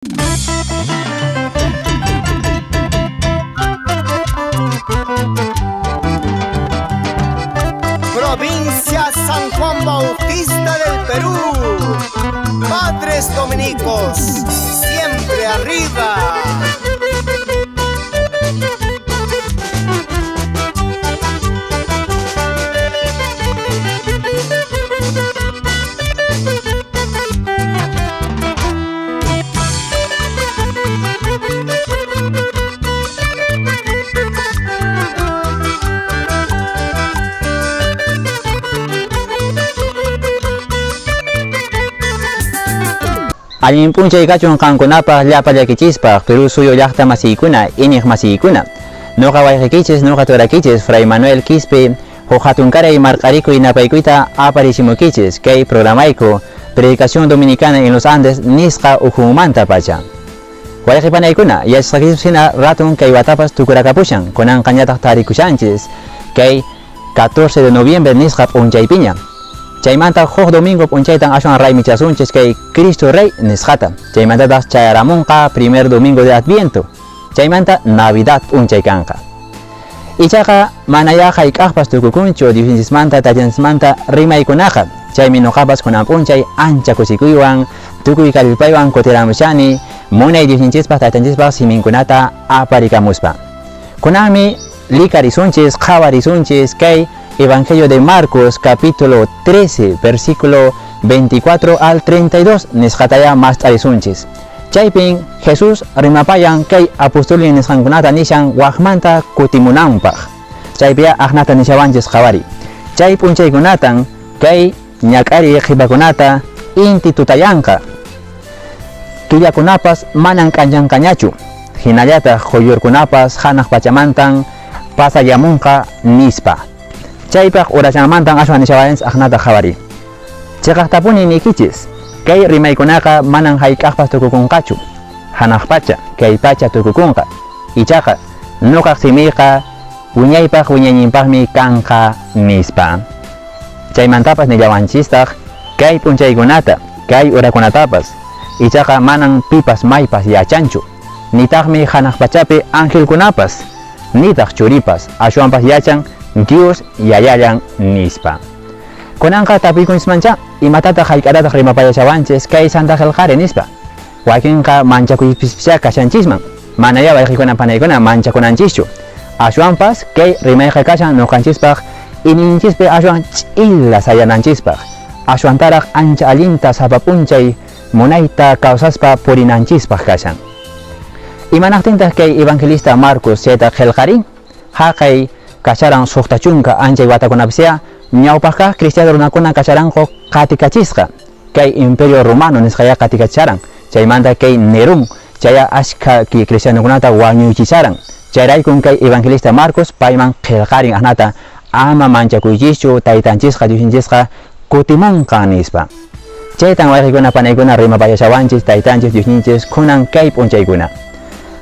Provincia San Juan Bautista del Perú. Padres Dominicos, siempre arriba. Allin p'unchay kachun qankunapaq llapa llakichispaq Perú suyu llaqta masiykuna iñiq masiykuna. Nuqa wayqikichis, nuqa turakichis, Fray Manuel Quispe, huk hatunkaray marq'arikuy napaykuyta aparichimukichis kay programayku Predicación Dominicana en los Andes nisqa ukhumanta pacha. Wayqipanaykuna, yachasqakichis hina ratun kay watapas tukurakapushan, kunanqa ñataq tarikushanchis kay 14 de noviembre nisqa p'unchaypiña. Chaymanta huk domingo p'unchaytan ashwan raymichasunchis kay Cristo Rey nisqata. Chaymantataq chayaramunqa primer domingo de Adviento. Chaymanta Navidad p'unchay kanqa. Ichaqa manaya hayk'aqpas tukukunchu Diosninchismanta taytanchismanta rimaykunaqa. Chaymi nuqapas kunan p'unchay ancha kusikuywan tukuy kallpaywan kutiramushani munay Diosninchispaq taytanchispaq siminkunata aparikamuspa. Kunanmi likarisunchis qhawarisunchis kay Evangelio de Marcos capítulo 13 versículo 24 al 32 nisqataya mast'arisunchis. Chaypin Jesús rimapayan kay apostolin nisqankunata nishan waqmanta kutimunanpaq. Chaypiya aqnata nishawanchis qhawari. Chay p'unchaykunatan kay ñak'ari qhipakunata inti tutayanqa. Killakunapas manan k'anchanqañachu. Hinallataq quyllurkunapas hanaq pachamantan pasallamunqa nispa. Chaypaq urachanmantan ashwan nishawanchis aqnata qhawari. Chiqaqtapuni niykichis, kay rimaykunaqa manan hayk'aqpas tukukunqachu. Hanaq pacha, kay pacha tukukunqa. Ichaqa nuqaq simiyqa wiñaypaq wiñayninpaqmi kanqa nispa. Chaymantapas nillawanchistaq kay p'unchaykunata, kay urakunatapas. Ichaqa manan pipas maypas yachanchu. Nitaqmi hanaq pachapi angelkunapas, nitaq churipas, ashwanpas yachan Dios yayallan nispa. Kunanqa tapuykunchismancha imatataq hayk'atataq rimapayashawanchis kay Santa Qillqari nispa. Wakinqa manchakuypispicha kashanchisman. Manaya wayqikuna panaykuna manchakunanchischu. Ashwanpas kay rimayqa kashan nuqanchispaq iñiyninchispi ashwan ch'illa sayananchispaq. Ashwantaraq ancha allinta sapa p'unchay munayta kawsaspa purinanchispaq kashan. Imanaqtintaq kay evangelista Marcos chayta qillqarin? Haqay kasharan suqta chunka anchay watakunapisiya ñawpaqkaq cristiano runakuna kasharanqu qatikachisqa. Kay Imperio Romano nisqaya qatikachisharan. Chaymanta kay Nerón chaya ashkha cristianokunata wañuychisharan. Chayraykun kay evangelista Marcos payman qillqarin aqnata ama manchakuychischu taytanchisqa Diosninchisqa kutimunqa nispa. Chaytan wayqikuna panaykuna rimapayashawanchis taytanchis Diosninchis kunan kay p'unchaykuna.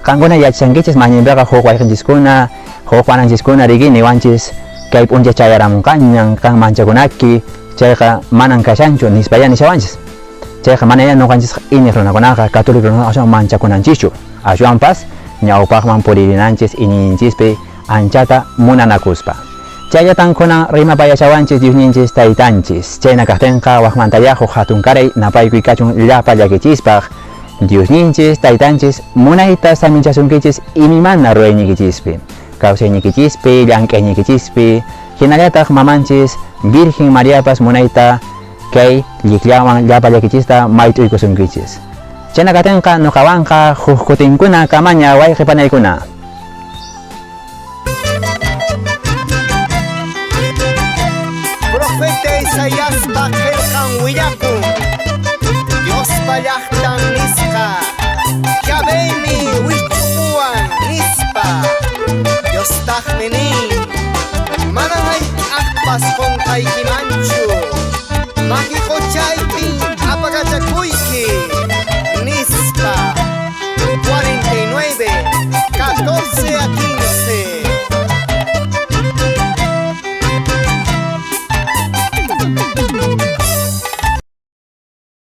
Qankuna yachashankichis mañinpiqa huk wayqinchiskuna huk pananchiskuna riki niwanchis kay p'unchay chayaramunqañan qan manchakunaki chayqa manan kashanchu nispaya nishawanchis. Chayqa manaya nuqanchisqa iñiq runakunaqa católico runakunaqa ashwan manchakunanchischu. Ashwanpas ñawpaqman puririnanchis iñiyninchispi anchata munanakuspa. Chayllatan kunan rimapayashawanchis Diosninchis taytanchis. Chayna kaqtinqa waqmantaya huk hatunkaray napaykuy kachun llapa llakichispaq. Diosninchis taytanchis munayta saminchasunkichis imaymana ruwayniykichispi, kawsayniykichispi, llank'ayniykichispi, hinallataq mamanchis Virgen Mariapas munayta kay llikllawan llapa llakichista mayt'uykusunkichis. Chayna katinqa nuqawanqa huk kutinkuna kamaña wayqi panaykuna. Profeta Isaiaspa qillqan willakun Diospa llaqtan nisqa Yahvémi wijch'upuwan nispa. Diostaqmi nin manan hayk'aqpas qunqaykimanchu maki quchayki